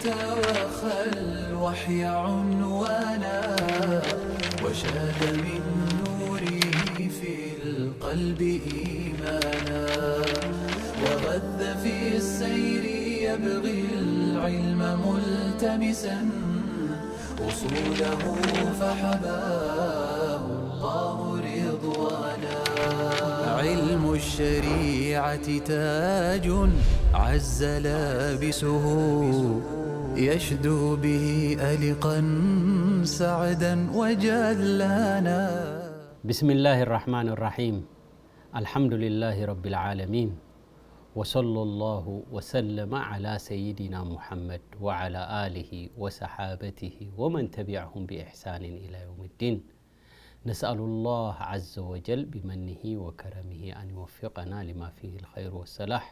وخى الوحي عنوانا، وشاد من نوره في القلب إيمانا، وغذ في السير يبغي العلم ملتمسا، أصوله فحباه الله رضوانا. علم الشريعة تاج عز لابسه، يشدو به ألقا سعدا وجلانا. بسم الله الرحمن الرحيم. الحمد لله رب العالمين. وصلى الله وسلم على سيدنا محمد وعلى آله وصحابته ومن تبعهم بإحسان إلى يوم الدين. نسأل الله عز وجل بمنه وكرمه أن يوفقنا لما فيه الخير والصلاح،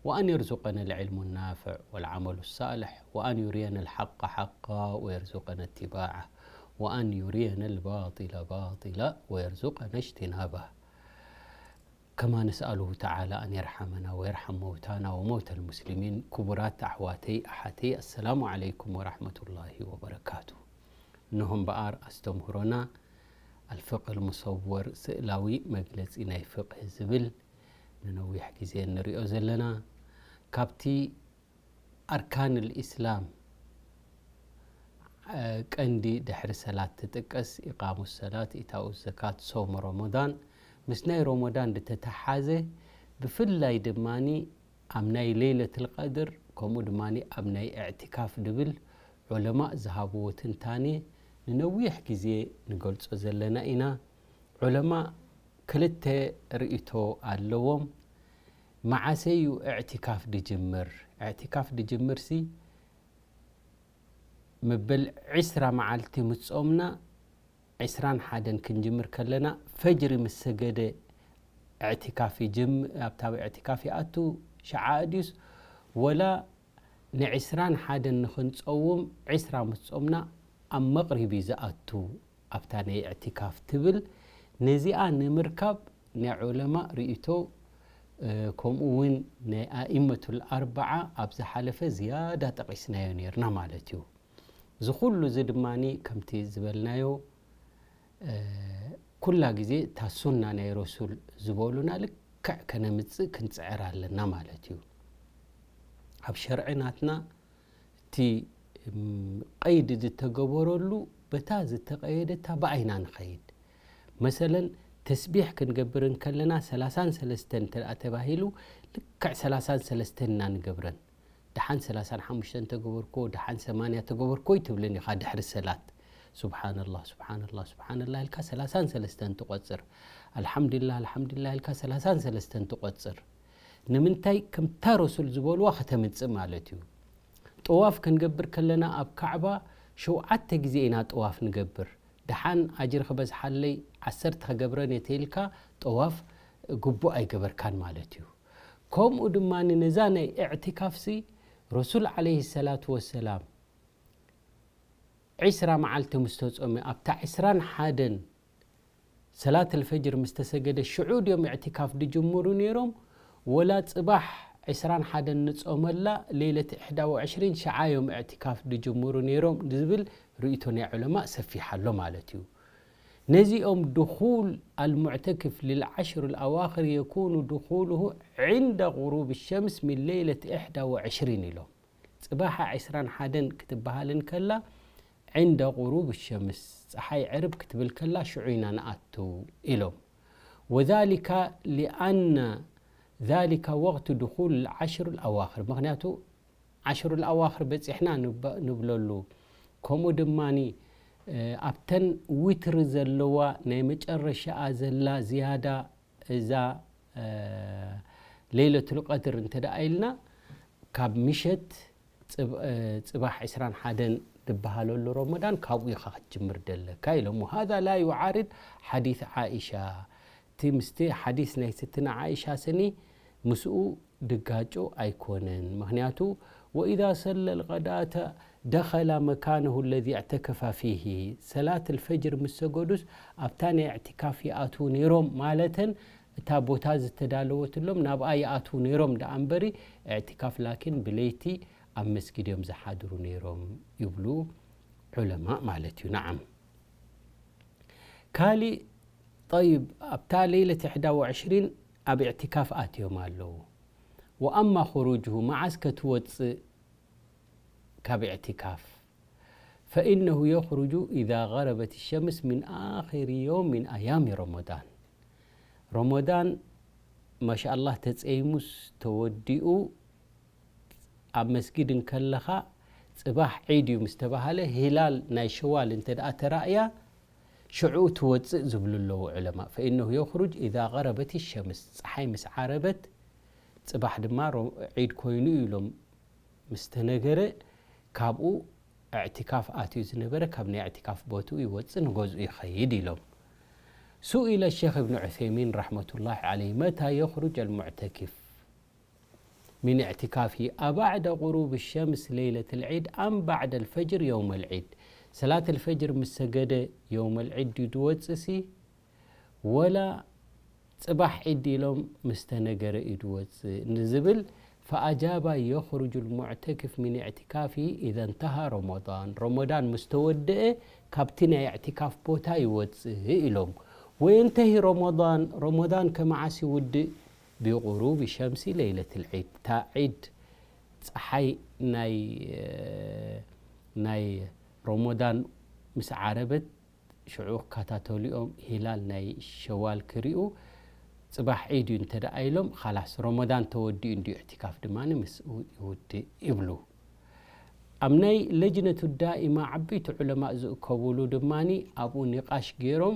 وأن يرزقنا العلم النافع والعمل الصالح، وأن يرينا الحق حقا ويرزقنا اتباعه، وأن يرينا الباطل باطلا ويرزقنا اجتنابه. كما نسأله تعالى أن يرحمنا ويرحم موتانا وموتى المسلمين. ክቡራት ኣሕዋተይ ኣሓተይ፣ السلام عليكم ورحمة الله وبركاته። እንሆ እምበኣር ኣስተምህሮና الفقه المصور፣ ስእላዊ መግለጺ ናይ ፍቅህ ዝብል ንነዊሕ ግዜ ንሪኦ ዘለና፣ ካብቲ ኣርካን الإسلام ቀንዲ ድሕሪ ሰላት ትጥቀስ ኢቃሙ ሰላት፣ ኢታኡ ዘካት፣ ሶም ረመዳን፣ ምስ ናይ ረመዳን ዝተተሓዘ፣ ብፍላይ ድማ ኣብ ናይ ለይለትል ቀድር ከምኡ ድማ ኣብ ናይ እዕቲካፍ ድብል ዑለማእ ዝሃብዎ ትንታኔ ንነዊሕ ግዜ ንገልጾ ዘለና ኢና። ዑለማእ ክልተ ርእይቶ ኣለዎም። መዓሰ እዩ እዕቲካፍ ድጅምር? እዕቲካፍ ድጅምርሲ መበል ዕስራ መዓልቲ ምስ ጾምና ዕስራን ሓደን ክንጅምር ከለና ፈጅሪ ምስ ሰገደ እዕቲካፍ ይጅም-፣ ኣብታ እዕቲካፍ ይኣቱ ሸዓ ድዩስ ወላ ንዕስራን ሓደን ንኽንጸውም ዕስራ ምስ ጾምና ኣብ መቕሪብ እዩ ዝኣቱ ኣብታ ናይ እዕቲካፍ ትብል። ነዚኣ ንምርካብ ናይ ዑለማ ርእይቶ፣ እ፣ ከምኡ እውን ናይ ኣኢመቱል ኣርበዓ ኣብ ዝሓለፈ ዝያዳ ጠቒስናዮ ነይርና ማለት እዩ። እዚ ኩሉ እዚ ድማ ከምቲ ዝበልናዮ፣ እ፣ ኩላ ግዜ እታ ሱና ናይ ረሱል ዝበሉና ልክዕ ከነምጽእ ክንጽዕር ኣለና ማለት እዩ። ኣብ ሸርዒ ናትና እቲ፣ እም፣ ቀይዲ ዝተገበረሉ በታ ዝተቐየደታ ብኣይና ንኸይድ። መሰለን ተስቢሕ ክንገብር እንከለና ሰላሳን ሰለስተን እንተ ደኣ ተባሂሉ ልክዕ ሰላሳን ሰለስተን ኢና ንገብረን። ደሓን ሰላሳን ሓሙሽተን ተገበርኮ፣ ደሓን ሰማንያ ተገበርኮ ኣይትብልን ኢኻ ድሕሪ ሰላት። ሱብሓነላህ፣ ሱብሓነላህ፣ ሱብሓነላህ ኢልካ ሰላሳን ሰለስተን ትቖጽር። ኣልሓምዱሊላህ፣ ኣልሓምዱሊላህ ኢልካ ሰላሳን ሰለስተን ትቖጽር። ንምንታይ? ከምታ ረሱል ዝበልዋ ከተምጽእ ማለት እዩ። ጠዋፍ ክንገብር ከለና ኣብ ካዕባ ሸውዓተ ግዜ ኢና ጠዋፍ ንገብር። ደሓን ኣጅሪ ክበዝሓለይ ዓሰርተ ክገብረን እየ ተኢልካ ጠዋፍ ግቡእ ኣይገበርካን ማለት እዩ። ከምኡ ድማ ነዛ ናይ እዕቲካፍሲ ረሱል ዓለይሂ ሰላቱ ወሰላም ዕስራ መዓልቲ ምስ ተጾመ ኣብታ ዕስራን ሓደን ሰላት ኣልፈጅር ምስ ተሰገደ ሽዑ ድዮም እዕቲካፍ ድጅምሩ ነይሮም? ወላ ጽባሕ ዕስራን ሓደን ንጾመላ ለይለት ኢሕዳ ወዕሽሪን ሸዓ እዮም እዕቲካፍ ድጅምሩ ነይሮም ዝብል ርእይቶ ናይ ዑለማእ ሰፊሕ ኣሎ ማለት እዩ። ነዚኦም ድኹል ኣልሙዕተክፍ ልልዓሽር ኣልኣዋኽር የኩኑ ድኹሉሁ ዕንደ ቁሩብ ሸምስ ሚን ለይለት ኢሕዳ ወዕሽሪን ኢሎም። ጽባሕ ዕስራን ሓደን ክትበሃል እንከላ ዕንደ ቁሩብ ሸምስ፣ ጸሓይ ዕርብ ክትብል ከላ ሽዑ ኢና ንኣቱ ኢሎም። ወዛሊካ ሊኣነ ዛሊካ ወቕቱ ድኹል ዓሽሩ ኣዋኽር፣ ምኽንያቱ ዓሽሩ ኣዋኽር በጺሕና ንብ-፣ ንብለሉ። ከምኡ ድማኒ፣ እ፣ ኣብተን ዊትሪ ዘለዋ ናይ መጨረሻኣ ዘላ ዝያዳ እዛ፣ እ፣ ለይለቱል ቀድር እንተ ደኣ ኢልና ካብ ምሸት ጽብ-፣ እ፣ ጽባሕ ዕስራን ሓደን ዝበሃለሉ ረመዳን ካብኡ ኢኻ ክትጅምር ደለካ ኢሎም። وهذا لا يعارض حديث عائشة። እቲ ምስቲ ሓዲስ ናይ ስትና ዓኢሻ ስኒ ምስኡ ድጋጮ ኣይኮነን። ምኽንያቱ وإذا صلى الغداة دخل مكانه الذي اعتكف فيه። ሰላት ኣልፈጅር ምስ ሰገዱስ ኣብታ ናይ እዕቲካፍ ይኣትዉ ነይሮም ማለተን እታ ቦታ ዝተዳለወትሎም ናብኣ ይኣትዉ ነይሮም ደኣ እምበሪ፣ እዕቲካፍ ላኪን ብለይቲ ኣብ መስጊድ እዮም ዝሓድሩ ነይሮም ይብሉ ዑለማእ ማለት እዩ። ነዓም። ካሊእ፣ ጠይብ፣ ኣብታ ለይለት ኢሕዳ ወዕሽሪን ኣብ እዕቲካፍ ኣትዮም ኣለዉ። ወኣማ ኹሩጅሁ፣ መዓስ ከትወፅእ ካብ እዕቲካፍ? ፈኢነሁ የኽሩጁ ኢዛ ገረበት ሸምስ ምን ኣኺሪ የውም ምን ኣያሚ ረመዳን። ረመዳን ማሻኣላህ ተፀይሙስ ተወዲኡ ኣብ መስጊድ እንከለኻ፣ ፅባሕ ዒድ እዩ ምስ ተባሃለ፣ ሂላል ናይ ሸዋል እንተ ደኣ ተራእያ፣ ሽዑ ትወፅእ ዝብሉ ኣለዉ ዑለማ። ፈኢነሁ የኽሩጅ ኢዛ ገረበት ሸምስ፣ ፀሓይ ምስ ዓረበት፣ ፅባሕ ድማ ሮ-፣ ዒድ ኮይኑ እዩ ኢሎም ምስ ተነገረ፣ ካብኡ እዕቲካፍ ኣትዩ ዝነበረ፣ ካብ ናይ እዕቲካፍ ቦትኡ ይወፅእ፣ ንገዝኡ ይኸይድ ኢሎም። ሱኢለ ሸኽ እብን ዑሰይሚን ረሕመቱላሂ ዓለይህ፣ መታ የኽሩጅ ኣልሙዕተኪፍ ምን እዕቲካፊ፣ ኣባዕደ ቁሩብ ሸምስ ለይለት ልዒድ ኣም ባዕደ ልፈጅር የውም ልዒድ? ሰላት ልፈጅር ምስ ሰገደ የውም ልዒድ ድዩ ድወፅእ ሲ፣ ወላ ፅባሕ ዒድ ኢሎም ምስ ተነገረ እዩ ድወፅእ ንዝብል፣ ፈኣጃባ የኽሩጁ ልሙዕተኪፍ ምን እዕቲካፊ ኢዘ እንተሃ ረመዳን፣ ረመዳን ምስ ተወደአ ካብቲ ናይ እዕቲካፍ ቦታ ይወፅእ ኢሎም። ወየንተሂ ረመዳን፣ ረመዳን ከመዓስ ይውድእ? ቢቁሩብ ሸምሲ ለይለት ልዒድ፣ እታ ዒድ ፀሓይ ናይ፣ ናይ ረመዳን ምስ ዓረበት ሽዑ ክከታተሉ እዮም። ሂላል ናይ ሸዋል ክሪኡ፣ ጽባሕ ዒድ እዩ እንተ ደኣ ኢሎም፣ ኻላስ ረመዳን ተወዲኡ እንድዩ፣ እዕቲካፍ ድማ ምስኡ ይውድእ ይብሉ። ኣብ ናይ ለጅነቱ ዳኢማ ዓበይቲ ዑለማእ ዝእከብሉ ድማ ኣብኡ ኒቃሽ ገይሮም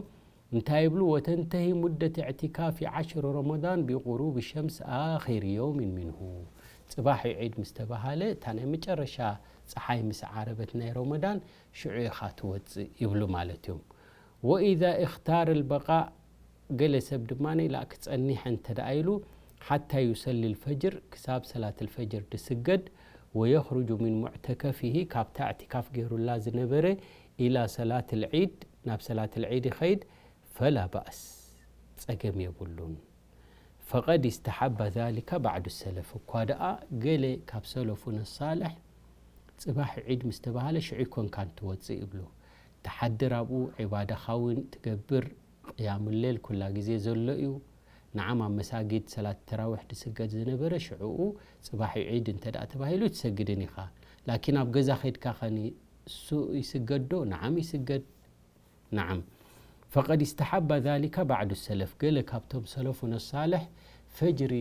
እንታይ ይብሉ? ወተንተሂ ሙደት እዕቲካፊ ዓሽሪ ረመዳን ቢቁሩብ ሸምስ ኣኺር የውሚን ሚንሁ። ጽባሕ እዩ ዒድ ምስ ተባሃለ፣ እታ ናይ መጨረሻ ጸሓይ ምስ ዓረበት ናይ ረመዳን፣ ሽዑ ኢኻ ትወጽእ ይብሉ ማለት እዮም። ወኢዛ እኽታረ ልበቃእ፣ ገለ ሰብ ድማ ላ ክጸኒሐ እንተ ደኣ ኢሉ፣ ሓታ ዩሰሊ ልፈጅር፣ ክሳብ ሰላት ልፈጅር ድስገድ፣ ወየኽርጁ ሚን ሙዕተከፊሂ፣ ካብታ እዕቲካፍ ገይሩላ ዝነበረ፣ ኢላ ሰላት ልዒድ፣ ናብ ሰላት ልዒድ ይኸይድ፣ ፈላ ባእስ፣ ጸገም የብሉን። ፈቀድ ኢስተሓባ ዛሊካ ባዕዱ ሰለፍ፣ እኳ ደኣ ገለ ካብ ሰለፉነ ሳልሕ፣ ጽባሕ ዒድ ምስ ተባህለ ሽዑ ኣይኮንካን ትወጽእ ይብሉ። ትሓድር ኣብኡ፣ ዒባዳኻ እውን ትገብር፣ ቅያም ሌል ኩላ ግዜ ዘሎ እዩ። ነዓም ኣብ መሳጊድ ሰላት ተራዊሕ ድስገድ ዝነበረ ሽዑኡ ጽባሕ እዩ ዒድ እንተ ደኣ ተባሂሉ ትሰግድን ኢኻ። ላኪን ኣብ ገዛ ኸይድካ ኸኒ እሱ ይስገድ ዶ? ነዓም ይስገድ። ነዓም። ፈቀድ ኢስተሓባ ዛሊካ ባዕዱ ሰለፍ፣ ገለ ካብቶም ሰለፉነ ሳልሕ ፈጅሪ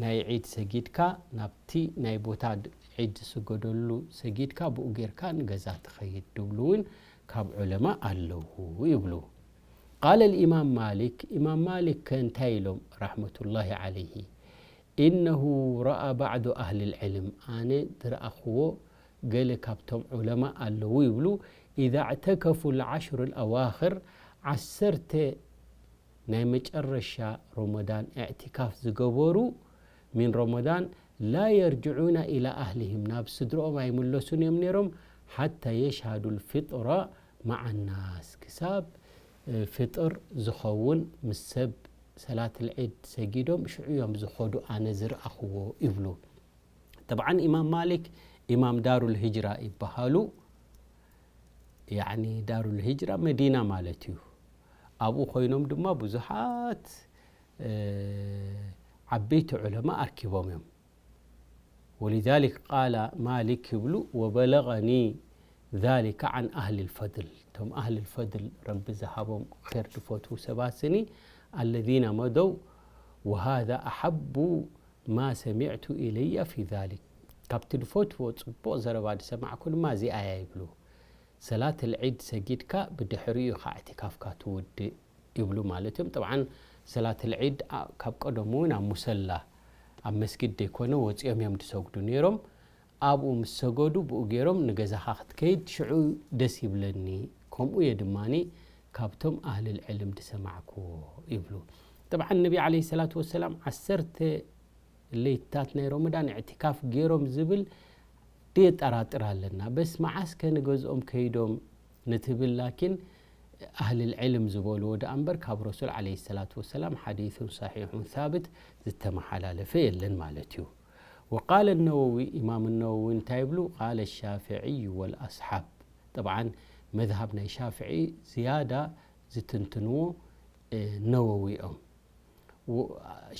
ናይ ዒድ ሰጊድካ ናብቲ ናይ ቦታ ድ-፣ ዒድ ዝስገደሉ ሰጊድካ ብኡ ጌርካ ንገዛ ትኸይድ ድብሉ እውን ካብ ዑለማ ኣለዉ ይብሉ። ቃለ ልኢማም ማሊክ፣ ኢማም ማሊክ ከ እንታይ ኢሎም ረሕመቱላሂ ዓለይሂ? ኢነሁ ረኣ ባዕዱ ኣህሊ ልዕልም፣ ኣነ ዝረኣኽዎ ገለ ካብቶም ዑለማ ኣለዉ ይብሉ፣ ኢዛ ዕተከፉ ልዓሽሩ ልኣዋኽር፣ ዓሰርተ ናይ መጨረሻ ረመዳን እዕቲካፍ ዝገበሩ፣ ሚን ረመዳን፣ ላ የርጅዑና ኢላ ኣህሊሂም፣ ናብ ስድርኦም ኣይምለሱን እዮም ነይሮም፣ ሓታ የሽሃዱ ልፊጥራ መዓ ናስ፣ ክሳብ፣ እ፣ ፍጥር ዝኸውን ምስ ሰብ ሰላት ልዒድ ሰጊዶም ሽዑ እዮም ዝኸዱ ኣነ ዝረኣኽዎ ይብሉ። ጠብዓን ኢማም ማሊክ ኢማም ዳሩል ሂጅራ ይበሃሉ። ያዕኒ ዳሩል ሂጅራ መዲና ማለት እዩ። ኣብኡ ኮይኖም ድማ ብዙሓት፣ እ፣ ዓበይቲ ዑለማ ኣርኪቦም እዮም። ወሊዛሊክ ቃለ ማሊክ ይብሉ፣ ወበለገኒ ዛሊከ ዓን ኣህሊ ልፈድል፣ እቶም ኣህሊ ልፈድል ረቢ ዝሃቦም ኼር ዝፈትዉ ሰባት ስኒ፣ ኣለዚነ መደው፣ ወሃዛ ኣሓቡ ማ ሰሚዕቱ ኢለየ ፊ ዛሊክ፣ ካብቲ ዝፈትዎ ጽቡቕ ዘረባ ዝሰማዕኩ ድማ እዚኣ እያ ይብሉ። ሰላት ልዒድ ሰጊድካ ብድሕሪኡ ኢኻ እዕቲካፍካ ትውድእ ይብሉ ማለት እዮም። ጠብዓን ሰላት ልዒድ ኣ-፣ ካብ ቀደሙ እውን ኣብ ሙሰላ፣ ኣብ መስጊድ ዘይኮነ ወፂኦም እዮም ዝሰግዱ ነይሮም። ኣብኡ ምስ ሰገዱ ብኡ ገይሮም ንገዛኻ ክትከይድ ሽዑ ደስ ይብለኒ። ከምኡ እየ ድማኒ ካብቶም ኣህልል ዕልም ዝሰማዕክዎ ይብሉ። ጠብዓን ነቢ ዓለይሂ ሰላቱ ወሰላም ዓሰርተ ለይትታት ናይ ረመዳን እዕቲካፍ ገይሮም ዝብል ድየጠራጥር ኣለና። በስ መዓስ ከ ንገዝኦም ከይዶም ንትብል ላኪን፣ ኣህልል ዕልም ዝበልዎ ደኣ እምበር ካብ ረሱል ዓለይሂ ሰላቱ ወሰላም ሓዲሱን ሰሒሑን ሳብት ዝተመሓላለፈ የለን ማለት እዩ። ወቃለ ነወዊ፣ ኢማም ነወዊ እንታይ ይብሉ? ቃለ ሻፍዕይ ወልኣስሓብ። ጠብዓን መዝሃብ ናይ ሻፍዒ ዝያዳ ዝትንትንዎ ነወዊ እዮም።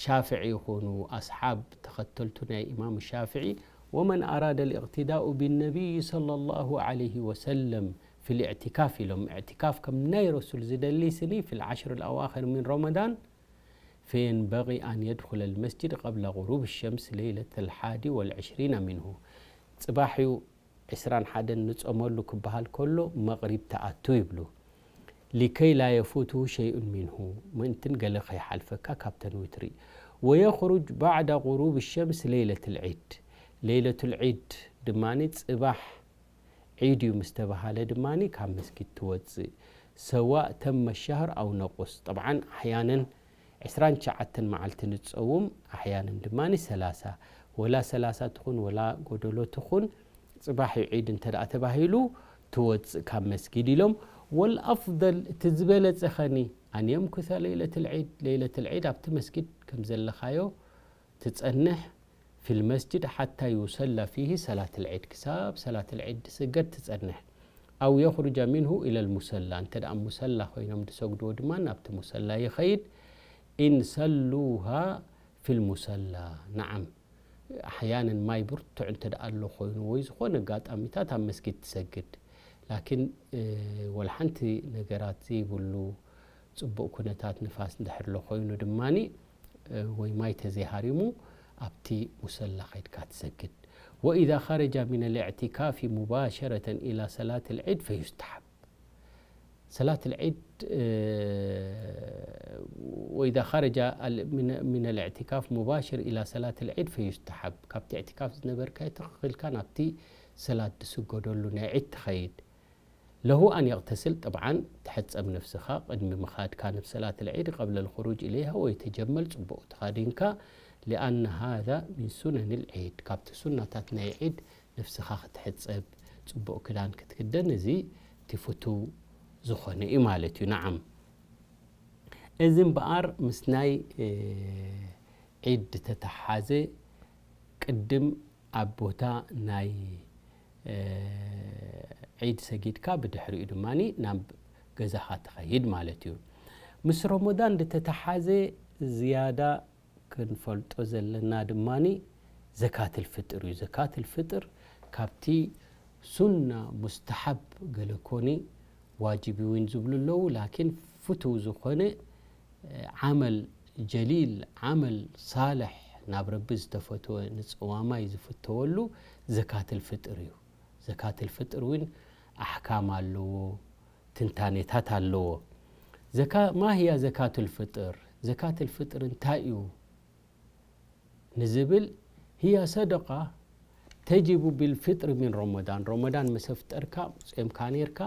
ሻፍዒ ይኹኑ ኣስሓብ ተኸተልቱ ናይ ኢማም ሻፍዒ፣ ወመን ኣራደ ልእቅትዳኡ ብነቢይ ሰለላሁ ዓለይሂ ወሰለም ፊ ልእዕትካፍ ኢሎም። እዕትካፍ ከም ናይ ረሱል ዝደሊ ስኒ ፊ ልዓሽር ልኣዋኽር ምን ረመዳን ፈየንበቂ ኣን የድኹለ ልመስጅድ ቀብለ ቁሩብ ሸምስ ለይለት ልሓዲ ወልዕሽሪና ሚንሁ። ጽባሕ እዩ ዕስራን ሓደን ንጸመሉ ክበሃል ከሎ መቕሪብ ተኣቱ ይብሉ። ሊከይ ላ የፉትሁ ሸይኡን ሚንሁ፣ ምእንትን ገለ ከይሓልፈካ ካብተን ዊትሪ። ወየኽሩጅ ባዕዳ ቁሩብ ሸምስ ለይለት ልዒድ። ለይለት ልዒድ ድማ ጽባሕ ዒድ እዩ ምስ ተባሃለ ድማ ካብ መስጊድ ትወጽእ። ሰዋእ ተመ ሻህር ኣው ነቁስ። ጠብዓን ኣሕያነን ዕስራን ትሽዓተን መዓልቲ ንጸውም፣ ኣሕያነን ድማ ሰላሳ፣ ወላ ሰላሳ ትኹን ወላ ጎደሎ ትኹን፣ ጽባሕ እዩ ዒድ እንተ ደኣ ተባሂሉ ትወጽእ ካብ መስጊድ ኢሎም። ወልኣፍደል፣ እቲ ዝበለጸ ኸኒ፣ ኣን የምኩሰ ለይለት ልዒድ፣ ለይለት ልዒድ ኣብቲ መስጊድ ከም ዘለኻዮ ትጸንሕ፣ ፊ ልመስጅድ ሓታ ዩሰላ ፊሂ ሰላት ልዒድ፣ ክሳብ ሰላት ልዒድ ዝስገድ ትጸንሕ። ኣው የኽሩጃ ሚንሁ ኢለ ልሙሰላ፣ እንተ ደኣ ሙሰላ ኮይኖም ዝሰግድዎ ድማ ናብቲ ሙሰላ ይኸይድ። ኢን ሰሉሃ ፊ ልሙሰላ፣ ነዓም፣ ኣሕያነን ማይ ብርቱዕ እንተ ደኣ ኣሎ ኮይኑ ወይ ዝኾነ ኣጋጣሚታት ኣብ መስጊድ ትሰግድ። ላኪን፣ እ፣ ወላ ሓንቲ ነገራት ዘይብሉ ጽቡቕ ኩነታት ንፋስ እንድሕር ኣሎ ኮይኑ ድማኒ፣ እ፣ ወይ ማይ ተዘይሃሪሙ ኣብቲ ሙሰላ ከይድካ ትሰግድ። ወኢዛ ኸረጃ ሚን ልእዕቲካፊ ሙባሸረተን ኢላ ሰላት ልዒድ ፈዩስተሓብ። ሰላት ልዒድ፣ እ፣ ወኢዛ ኸረጃ ኣል-፣ ሚነ-፣ ሚነ ልእዕቲካፍ ሙባሽር ኢላ ሰላት ልዒድ ፈዩስተሓብ። ካብቲ እዕቲካፍ ዝነበርካዮ ትኽኽልካ ናብቲ ሰላት ዝስገደሉ ናይ ዒድ ትኸይድ። ለሁ ኣን የቕተስል፣ ጠብዓን ትሕጸብ ነፍስኻ ቅድሚ ምኻድካ ናብ ሰላት ልዒድ፣ ቀብለ ልኹሩጅ ኢለይሃ ወይ ተጀመል፣ ጽቡቕ ተኻዲንካ፣ ሊኣነ ሃዛ ሚን ሱነን ልዒድ፣ ካብቲ ሱናታት ናይ ዒድ ነፍስኻ ክትሕጸብ፣ ጽቡቕ ክዳን ክትክደን፣ እዚ እቲ ፍቱው ዝኾነ እዩ ማለት እዩ። ነዓም፣ እዚ እምበኣር ምስ ናይ፣ እ፣ ዒድ ዝተተሓሓዘ ቅድም ኣብ ቦታ ናይ፣ እ፣ ዒድ ሰጊድካ ብድሕሪኡ ድማ ናብ ገዛኻ ትኸይድ ማለት እዩ። ምስ ረመዳን ዝተተሓዘ ዝያዳ ክንፈልጦ ዘለና ድማ ዘካትል ፍጥር እዩ። ዘካትል ፍጥር ካብቲ ሱና፣ ሙስተሓብ፣ ገለ ኮኒ ዋጅብ እውን ዝብሉ ኣለዉ። ላኪን ፍቱው ዝኾነ፣ እ፣ ዓመል ጀሊል፣ ዓመል ሳልሕ፣ ናብ ረቢ ዝተፈትወ፣ ንጽዋማይ ዝፍተወሉ ዘካትል ፍጥር እዩ። ዘካትል ፍጥር እውን ኣሕካም ኣለዎ፣ ትንታኔታት ኣለዎ። ዘካ-፣ ማ ህያ ዘካትል ፍጥር? ዘካትል ፍጥር እንታይ እዩ ንዝብል፣ ህያ ሰደቃ ተጅቡ ቢልፍጥር ሚን ረመዳን፣ ረመዳን ምስ ኣፍጠርካ፣ ጾምካ ኔርካ፣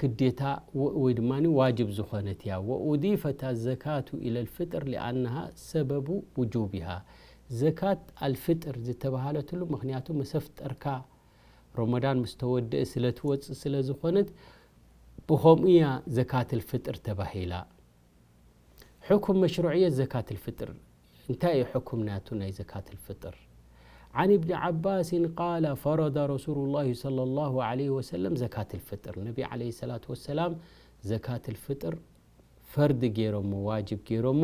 ግዴታ ወ-፣ ወይ ድማ ዋጅብ ዝኾነት እያ። ወኡዲፈት ኣዘካቱ ኢለል ፍጥር ሊኣነሃ ሰበቡ ውጁቢሃ። ዘካት ኣልፍጥር ዝተባሃለትሉ ምኽንያቱ ምስ ኣፍጠርካ፣ ረመዳን ምስ ተወደአ ስለ ትወጽእ ስለ ዝኾነት፣ ብኸምኡ እያ ዘካትል ፍጥር ተባሂላ። ሕኩም መሽሩዕየት ዘካትል ፍጥር፣ እንታይ እዩ ሕኩም ናቱ ናይ ዘካትል ፍጥር? ዓን ኢብኒ ዓባስን ቃለ ፈረደ ረሱሉላሂ ሰለላሁ ዐለይሂ ወሰለም ዘካትል ፍጥር፣ ነቢ ዐለይሂ ሰላቱ ወሰላም ዘካትል ፍጥር ፈርድ ገይሮሞ፣ ዋጅብ ገይሮሞ፣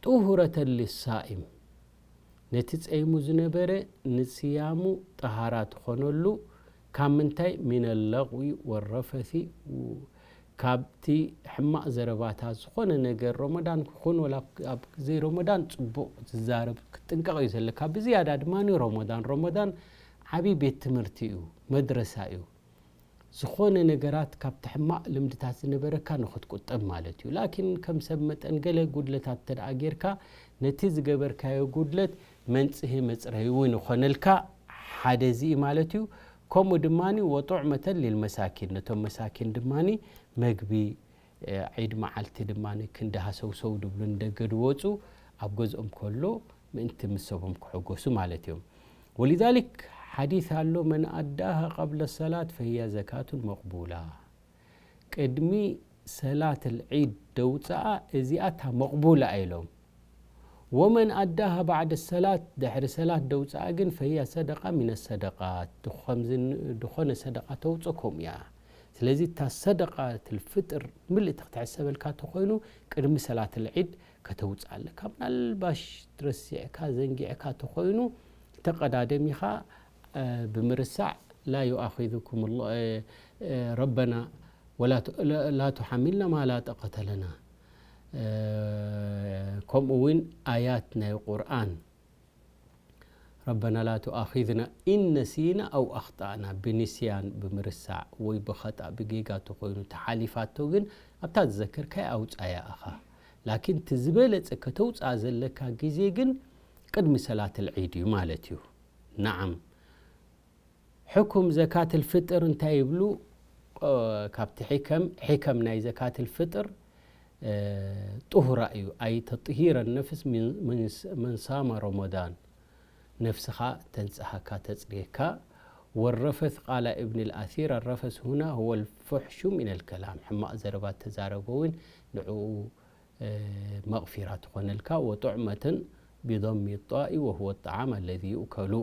ጡሁረተን ሊሳኢም፣ ነቲ ጸይሙ ዝነበረ ንስያሙ ጠሃራ ትኾነሉ፣ ካብ ምንታይ? ሚነ ለቕዊ ወረፈሲ፣ ካብቲ ሕማቕ ዘረባታት፣ ዝኾነ ነገር፣ ረመዳን ክኹን ወላ ኣብ ዘይረመዳን ጽቡቕ ዝዛረብ ክትጥንቀቕ እዩ ዘለካ። ብዝያዳ ድማ ረመዳን፣ ረመዳን ዓቢ ቤት ትምህርቲ እዩ፣ መድረሳ እዩ። ዝኾነ ነገራት ካብቲ ሕማቕ ልምድታት ዝነበረካ ንኽትቁጠብ ማለት እዩ። ላኪን ከም ሰብ መጠን ገለ ጉድለታት እንተ ደኣ ጌርካ፣ ነቲ ዝገበርካዮ ጉድለት መንጽሂ መጽረዪ እውን ይኾነልካ፣ ሓደ እዚ እዩ ማለት እዩ። ከምኡ ድማ ወጡዕመተን ሊልመሳኪን፣ ነቶም መሳኪን ድማ መግቢ፣ ዒድ መዓልቲ ድማ ክንዲ ሃሰውሰው ድብሉ ንደገ ድወጹ፣ ኣብ ገዝኦም ከሎ ምእንቲ ምሰቦም ክሕጎሱ ማለት እዮም። ወሊዛሊክ ሓዲስ ኣሎ፣ መን ኣዳሃ ቀብለ ሰላት ፈህያ ዘካቱን መቅቡላ። ቅድሚ ሰላት ልዒድ ደውፅኣ እዚኣ እታ መቕቡላ ኢሎም። ወመን ኣዳሃ ባዕደ ሰላት፣ ድሕሪ ሰላት ደውፅኣ ግን ፈያ ሰደቃ ሚነ ሰደቃት፣ ድኾነ ሰደቃ ተውፅእ ከምኡ እያ። ስለዚ እታ ሰደቃት ልፍጥር ምልእቲ ክትሕሰበልካ ተኾይኑ ቅድሚ ሰላት ልዒድ ከተውፅእ ኣለካ። ምናልባሽ ረሲዕካ ዘንጊዕካ ተኾይኑ ተቐዳደም ኢኻ ብምርሳዕ ላ ዩኣኺዙኩም ረበና ላ ቱሓሚልና ማ ላ ጠቀተ ለና። ከምኡ እውን ኣያት ናይ ቁርኣን ረበና ላ ቱኣኺዝና ኢን ነሲና ኣው ኣኽጣእና፣ ብንስያን ብምርሳዕ ወይ ብኸጣእ ብጌጋ ተኾይኑ ተሓሊፋቶ ግን ኣብታ ዝዘከርካያ ኣውፃያ ኢኻ። ላኪን እቲ ዝበለፀ ከተውፅኣ ዘለካ ግዜ ግን ቅድሚ ሰላት ልዒድ እዩ ማለት እዩ። ናዓም። ሕኩም ዘካት ልፍጥር እንታይ ይብሉ? ካብቲ ሕከም ሕከም ናይ ዘካት ልፍጥር ጥሁራ እዩ። ኣይ ተጥሂረ ነፍስ መን ሳመ ረመዳን፣ ነፍስኻ ተንጽሃካ ተጽርየካ። ወረፈስ ቃላ እብን ልኣሲር ኣረፈስ ሁና ሁወ ልፉሕሹ ሚን ልከላም፣ ሕማቕ ዘረባ ተዛረበ እውን ንዕኡ መቕፊራ ትኾነልካ። ወጡዕመተን ቢضሚ ጣኢ ወሁወ ጣዓም ኣለዚ ዩእከሉ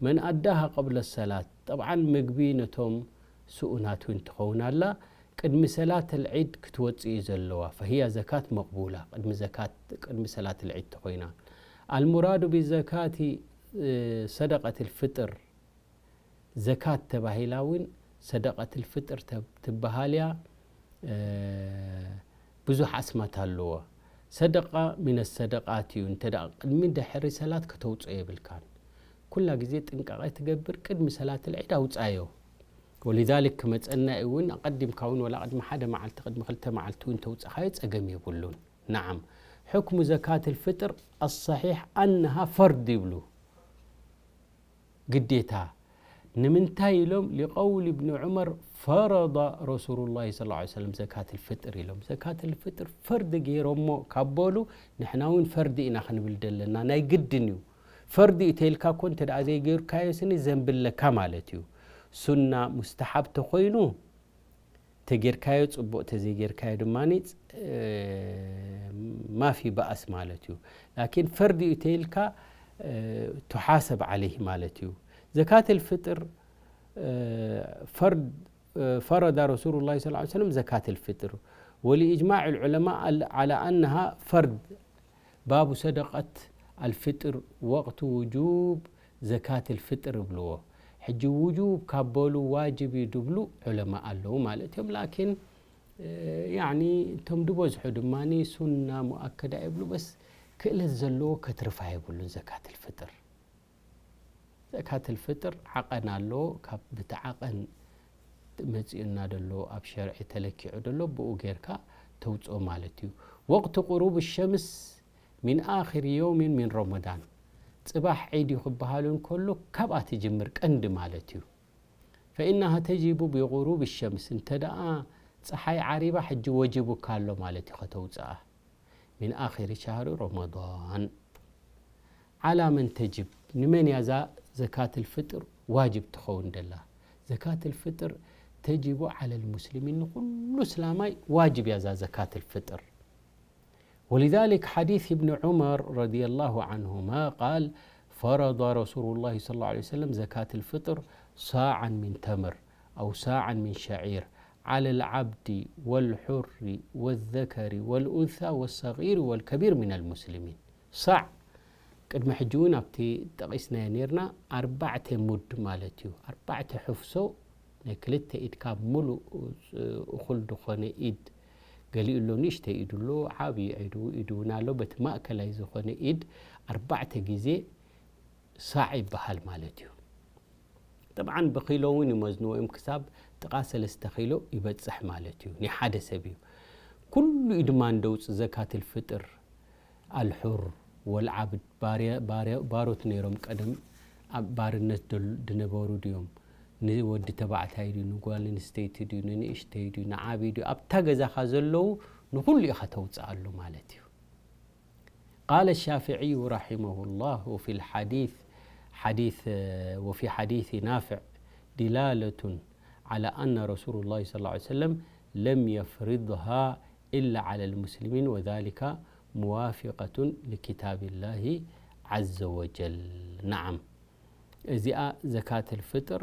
መን ኣዳሃ ቀብለ ሰላት። ጠብዓን ምግቢ ነቶም ስኡናት እውን ትኸውን ኣላ። ቅድሚ ሰላት ልዒድ ክትወፅእ እዩ ዘለዋ። ፈህያ ዘካት መቕቡላ ቅድሚ ዘካት ቅድሚ ሰላት ልዒድ ተኾይና። ኣልሙራዱ ብዘካቲ ሰደቀት ልፍጥር ዘካት ተባሂላ እውን ሰደቀት ልፍጥር ትበሃል እያ። ብዙሕ ኣስማት ኣለዎ። ሰደቃ ሚነ ሰደቃት እዩ። እንተ ደኣ ቅድሚ ድሕሪ ሰላት ከተውፅኦ የብልካን። ኩላ ግዜ ጥንቃቐ ትገብር ቅድሚ ሰላት ልዒድ ኣውፃዮ። ወሊዛሊክ ክመፀና እውን ኣቐዲምካ እውን ወላ ቅድሚ ሓደ መዓልቲ ቅድሚ ክልተ መዓልቲ እውን ተውፅኻዮ ፀገም የብሉን። ናዓም። ሕክሙ ዘካት ልፍጥር ኣሰሒሕ ኣነሃ ፈርድ ይብሉ። ግዴታ። ንምንታይ ኢሎም? ሊቀውል እብኒ ዑመር ፈረዳ ረሱሉላሂ ሰለላሁ ዐለይሂ ወሰለም ዘካት ልፍጥር ኢሎም። ዘካት ልፍጥር ፈርድ ገይሮሞ ካብ በሉ ንሕና እውን ፈርድ ኢና ክንብል ዘለና። ናይ ግድን እዩ። ፈርድ እዩ ተይልካ እኮ እንተ ደኣ ዘይገይርካዮ ስኒ ዘንብለካ ማለት እዩ። ሱና ሙስተሓብ ተኾይኑ ተጌርካዮ ጽቡቕ፣ ተዘይጌርካዮ ድማ ማፊ በኣስ ማለት እዩ። ላኪን ፈርድ እዩ ተይልካ ትሓሰብ ዓለይህ ማለት እዩ። ዘካት ልፍጥር ፈርድ ፈረዳ ረሱሉላሂ ሰለላሁ ዐለይሂ ወሰለም ዘካት ልፍጥር ወሊእጅማዕ ልዑለማ ዓላ ኣነሃ ፈርድ ባቡ ሰደቀት ኣልፍጥር ወቅቱ ውጁብ ዘካት ልፍጥር ይብልዎ። ሕጂ ውጁብ ካብ በሉ ዋጅብ እዩ ድብሉ ዑለማ ኣለዉ ማለት እዮም። ላኪን ያኒ እቶም ዝበዝሑ ድማ ሱና ሙኣከዳ ይብሉ። በስ ክእለት ዘለዎ ከትርፋ የብሉን ዘካት ልፍጥር። ዘካት ልፍጥር ዓቐን ኣለዎ። ካብ ብቲ ዓቐን መፂኡና ደሎ ኣብ ሸርዒ ተለኪዑ ደሎ ብኡ ጌርካ ተውፅኦ ማለት እዩ። ወቅቱ ቁሩብ ሸምስ ሚን ኣኽር የውሚን ሚን ረመዳን፣ ጽባሕ ዒድ እዩ ክበሃል እንከሎ ካብኣ ትጅምር ቀንዲ ማለት እዩ። ፈኢናሃ ተጂቡ ቢቁሩብ ሸምስ፣ እንተ ደኣ ፀሓይ ዓሪባ ሕጂ ወጂቡካ ኣሎ ማለት እዩ ከተውፅኣ። ሚን ኣኺሪ ሻህሪ ረመዳን። ዓላ መን ተጅብ፣ ንመን እያ እዛ ዘካት ልፍጥር ዋጅብ ትኸውን ደላ? ዘካት ልፍጥር ተጅቡ ዓለ ልሙስሊሚን፣ ንኩሉ እስላማይ ዋጅብ እያ እዛ ዘካት ልፍጥር። ولذلك حديث ابن عمر رضي الله عنهما قال: فرض رسول الله صلى الله عليه وسلم زكاة الفطر صاعا من تمر أو صاعا من شعير على العبد والحر والذكر والأنثى والصغير والكبير من المسلمين. ሳዕ ቅድሚ ሕጂ እውን ኣብቲ ጠቒስናዮ ነርና፣ ኣርባዕተ ሙድ ማለት እዩ። ኣርባዕተ ሕፍሶ ናይ ክልተ ኢድካ ሙሉእ እኹል ዝኾነ ኢድ፣ ገሊኡ ኣሎ ንእሽተይ ኢዱ ኣሎ፣ ዓብዪ ኢዱ ኢዱ እውን ኣሎ። በቲ ማእከላይ ዝኾነ ኢድ ኣርባዕተ ግዜ ሳዕ ይበሃል ማለት እዩ። ጠብዓን ብኪሎ እውን ይመዝንዎ እዮም፣ ክሳብ ጥቓ ሰለስተ ኪሎ ይበፅሕ ማለት እዩ ናይ ሓደ ሰብ እዩ። ኩሉ እዩ ድማ እንደውፅ ዘካት ልፍጥር። ኣልሑር ወልዓብድ፣ ባርያ- ባርያ- ባሮት ነይሮም ቀደም ኣብ ባርነት ደል- ድነበሩ ድዮም? ንወዲ ተባዕታይ ድዩ፣ ንጓል ኣንስተይቲ ድዩ፣ ንንእሽተይ ድዩ፣ ንዓብይ ድዩ፣ ኣብታ ገዛኻ ዘለዉ ንኹሉ ኢኻ ተውፅኣሉ ማለት እዩ። قال الشافعي رحمه الله في الحديث حديث وفي حديث نافع دلالة على أن رسول الله صلى الله عليه وسلم لم يفرضها إلا على المسلمين وذلك موافقة لكتاب الله عز وجل. نعم، እዚኣ ዘካት ልፍጥር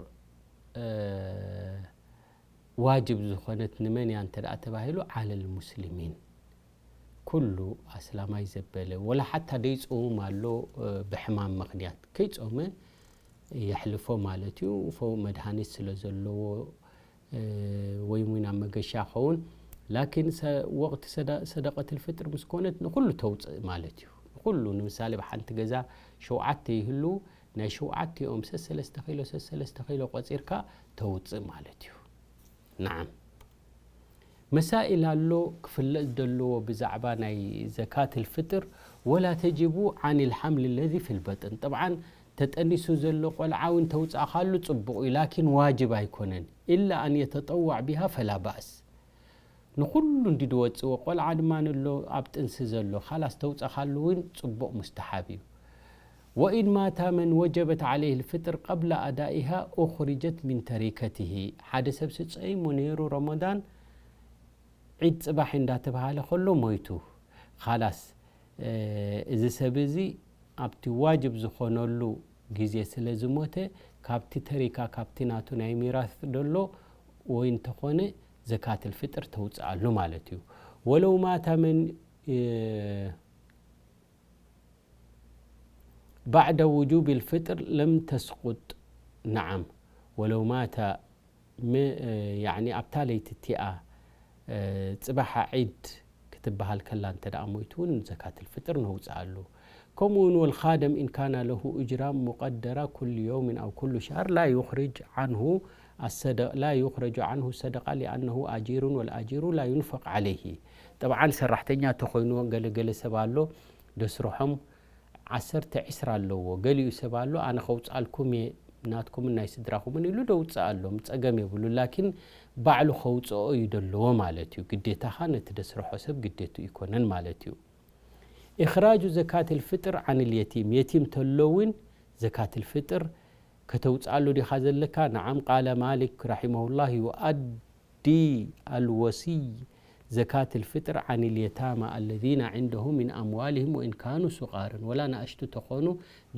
ዋጅብ ዝኾነት ንመን እያ እንተ ደኣ ተባሂሉ፣ ዓለል ሙስሊሚን፣ ኩሉ ኣስላማይ ዘበለ፣ ወላ ሓታ ደይጾም ኣሎ ብሕማም ምኽንያት ከይጾመ የሕልፎ ማለት እዩ። ፈው መድሃኒት ስለ ዘለዎ ወይ እውን ኣብ መገሻ ኸውን። ላኪን ወቕቲ ሰደቀት ልፍጥር ምስ ኮነት ንኩሉ ተውፅእ ማለት እዩ። ንኩሉ፣ ንምሳሌ ብሓንቲ ገዛ ሸውዓተ ይህሉ፣ ናይ ሸውዓቲኦም ሰሰለስተ ኪሎ ሰሰለስተ ኪሎ ቆፂርካ ተውፅእ ማለት እዩ። ናዓም። መሳኢል ኣሎ ክፍለጥ ዘለዎ ብዛዕባ ናይ ዘካት ልፍጥር። ወላ ተጅቡ ዓን ልሓምል ለዚ ፊ ልበጥን። ጠብዓን ተጠኒሱ ዘሎ ቆልዓ እውን ተውፃእካሉ ፅቡቕ እዩ፣ ላኪን ዋጅብ ኣይኮነን። ኢላ ኣን የተጠዋዕ ቢሃ ፈላ ባእስ። ንኹሉ እንዲ ድወፅዎ ቆልዓ ድማ ንሎ ኣብ ጥንሲ ዘሎ ካላስ ተውፃእካሉ እውን ፅቡቕ ሙስተሓብ እዩ። ወኢን ማታ መን ወጀበት ዓለይህ ልፍጥር ቀብለ ኣዳኢሃ ኡኽሪጀት ሚን ተሪከትሂ። ሓደ ሰብ ስፀይሙ ነይሩ ረመዳን ዒድ ፅባሕ እንዳተባሃለ ከሎ ሞይቱ። ካላስ እዚ ሰብ እዚ ኣብቲ ዋጅብ ዝኾነሉ ግዜ ስለ ዝሞተ ካብቲ ተሪካ ካብቲ ናቱ ናይ ሚራስ ደሎ ወይ እንተኾነ ዘካት ልፍጥር ተውፅኣሉ ማለት እዩ። ወለው ማታ መን ባዕደ ውጁብ ልፍጥር ለም ተስቁጥ። ነዓም፣ ወለው ማተ ኣብታ ለይቲ እቲኣ ፅባሓ ዒድ ክትበሃል ከላ እንተ ደኣ ሞይቱ እውን ዘካት ልፍጥር ነውፅኣሉ። ከምኡ እውን ወልኻደም ኢን ካነ ለሁ እጅራ ሙቀደራ ኩሉ የውምን ኣው ኩሉ ሸህር ላ ዩኽርጅ ዓንሁ ኣሰደ ላ ዩኽረጁ ዓንሁ ሰደቃ ሊኣነሁ ኣጂሩን ወልኣጂሩ ላ ዩንፈቅ ዓለይሂ። ጠብዓን ሰራሕተኛ ተኾይኑዎ ገለገለ ሰብ ኣሎ ደስርሖም ዓሰርተ ዒስራ ኣለዎ። ገሊኡ ሰብ ኣሎ ኣነ ከውፅኣልኩም እየ ናትኩምን ናይ ስድራኹምን ኢሉ ደውፅእ ኣሎ፣ ጸገም የብሉ። ላኪን ባዕሉ ከውፅኦ እዩ ደለዎ ማለት እዩ። ግዴታኻ ነቲ ደስርሖ ሰብ ግዴቱ ይኮነን ማለት እዩ። إخراج زكاة الفطر عن اليتيم، የቲም ተሎ እውን ዘካት ልፍጥር ከተውፅኣሉ ዲኻ ዘለካ? ነዓም። ቃለ ማሊክ ረሒመሁላህ ዩኣዲ ኣልወስይ ዘካት ልፍጥር ዓን ልየታማ ኣለዚነ ዕንደሁም ምን ኣምዋልህም ወኢን ካኑ ሱቃርን፣ ወላ ንኣሽቱ ተኾኑ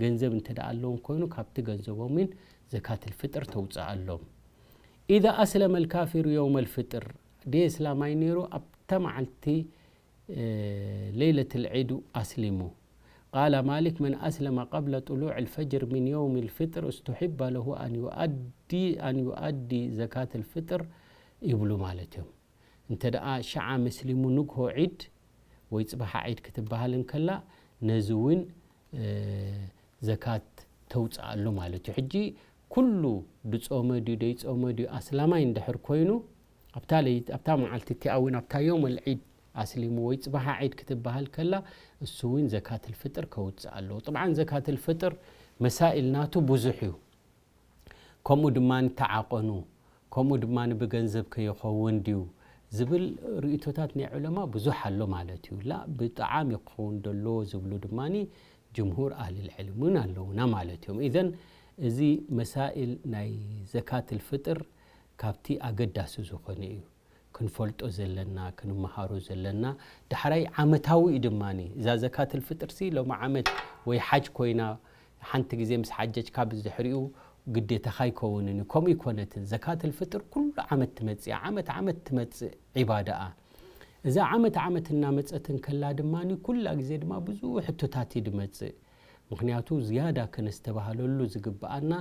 ገንዘብ እንተ ደኣ ኣለዎም ኮይኑ ካብቲ ገንዘቦምን ዘካት ልፍጥር ተውፅኣሎም። ኢዛ ኣስለመ ልካፊሩ የውመ ልፍጥር፣ ድየ እስላማይ ነይሩ ኣብታ መዓልቲ ለይለት ልዒድ ኣስሊሙ። ቃለ ማሊክ መን ኣስለመ ቀብለ ጥሉዕ ልፈጅር ምን የውም ልፍጥር እስትሒበ ለሁ ኣን ዩኣዲ ዘካት ልፍጥር ይብሉ ማለት እዮም። እንተ ደኣ ሽዓ መስሊሙ ንግሆ ዒድ ወይ ፅባሓ ዒድ ክትበሃል እንከላ ነዚ እውን ዘካት ተውፅኣሉ ማለት እዩ። ሕጂ ኩሉ ድጾመ ድዩ ደይጾመ ድዩ ኣስላማይ እንድሕር ኮይኑ ኣብታ ለይት ኣብታ መዓልቲ እቲኣ እውን ኣብታ ዮም ልዒድ ኣስሊሙ ወይ ፅባሓ ዒድ ክትበሃል ከላ እሱ እውን ዘካት ልፍጥር ከውፅእ ኣለዎ። ጥብዓን ዘካት ልፍጥር መሳኢል ናቱ ብዙሕ እዩ። ከምኡ ድማ ተዓቐኑ፣ ከምኡ ድማ ብገንዘብ ከይኸውን ድዩ ዝብል ርእይቶታት ናይ ዑለማ ብዙሕ ኣሎ ማለት እዩ። ላ ብጣዓሚ ክኸውን ደሎ ዝብሉ ድማ ጅምሁር ኣህልል ዕልም እውን ኣለውና ማለት እዮም። ኢዘን እዚ መሳኢል ናይ ዘካት ልፍጥር ካብቲ ኣገዳሲ ዝኾነ እዩ ክንፈልጦ ዘለና ክንመሃሮ ዘለና። ዳሕራይ ዓመታዊ እዩ ድማ እዛ ዘካት ልፍጥር ሲ ሎሚ ዓመት ወይ ሓጅ ኮይና ሓንቲ ግዜ ምስ ሓጀጅካ ብድሕሪኡ ግዴታኻ ኣይከውንን እዩ። ከምኡ ይኮነትን። ዘካት ልፍጥር ኩሉ ዓመት ትመፅእ እያ። ዓመት ዓመት ትመፅእ ዒባዳኣ። እዛ ዓመት ዓመት እናመፀት እንከላ ድማ ኩላ ግዜ ድማ ብዙሕ ሕቶታት እዩ ድመፅእ። ምክንያቱ ዝያዳ ከነስተባህለሉ ዝግብኣና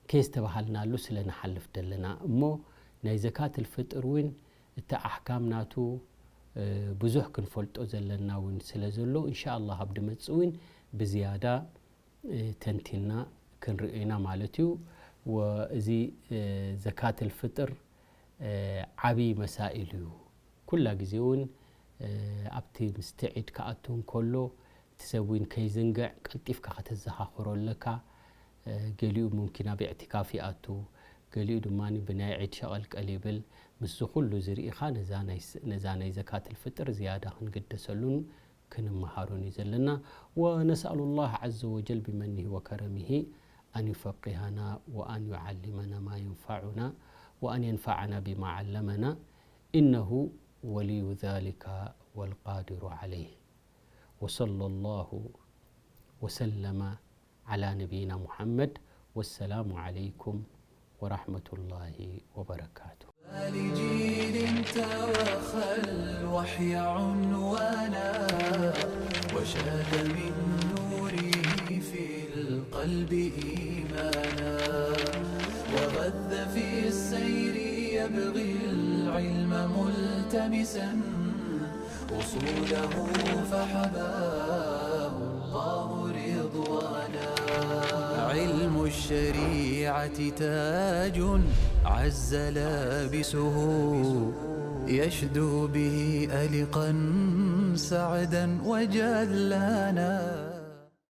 ከየስተባሃልናሉ ስለ ንሓልፍ ደለና እሞ ናይ ዘካት ልፍጥር እውን እቲ ኣሕካም ናቱ ብዙሕ ክንፈልጦ ዘለና እውን ስለ ዘሎ እንሻ ኣላህ ኣብ ድመፅእ እውን ብዝያዳ ተንቲና ክንርእዮ ኢና ማለት እዩ። ወእዚ ዘካት ልፍጥር ዓብዪ መሳኢል እዩ። ኩላ ግዜ እውን ኣብቲ ምስቲ ዒድ ክኣቱ እንከሎ እቲ ሰብ እውን ከይዝንግዕ ቀልጢፍካ ከተዘኻኽሮ ኣለካ። ገሊኡ ሙምኪን ኣብ ኢዕቲካፍ ይኣቱ፣ ገሊኡ ድማ ብናይ ዒድ ሸቐልቀል ይብል። ምስዚ ኩሉ ዝርኢኻ ነዛ ናይ ዘካት ልፍጥር ዝያዳ ክንግደሰሉን ክንመሃሮን እዩ ዘለና። ونسأل الله عز وجل بمنه وكرمه أن يفقهنا وأن يعلمنا ما ينفعنا وأن ينفعنا بما علمنا. إنه ولي ذلك والقادر عليه. وصلى الله وسلم على نبينا محمد. والسلام عليكم ورحمة الله وبركاته. لجيل توخى الوحي عنوانا، وشاد من نوره في القلب إيمانا، وغذ في السير يبغي العلم ملتمسا أصوله فحباه الله رضوانا. علم الشريعة تاج عز لابسه، يشدو به ألقا سعدا وجلانا.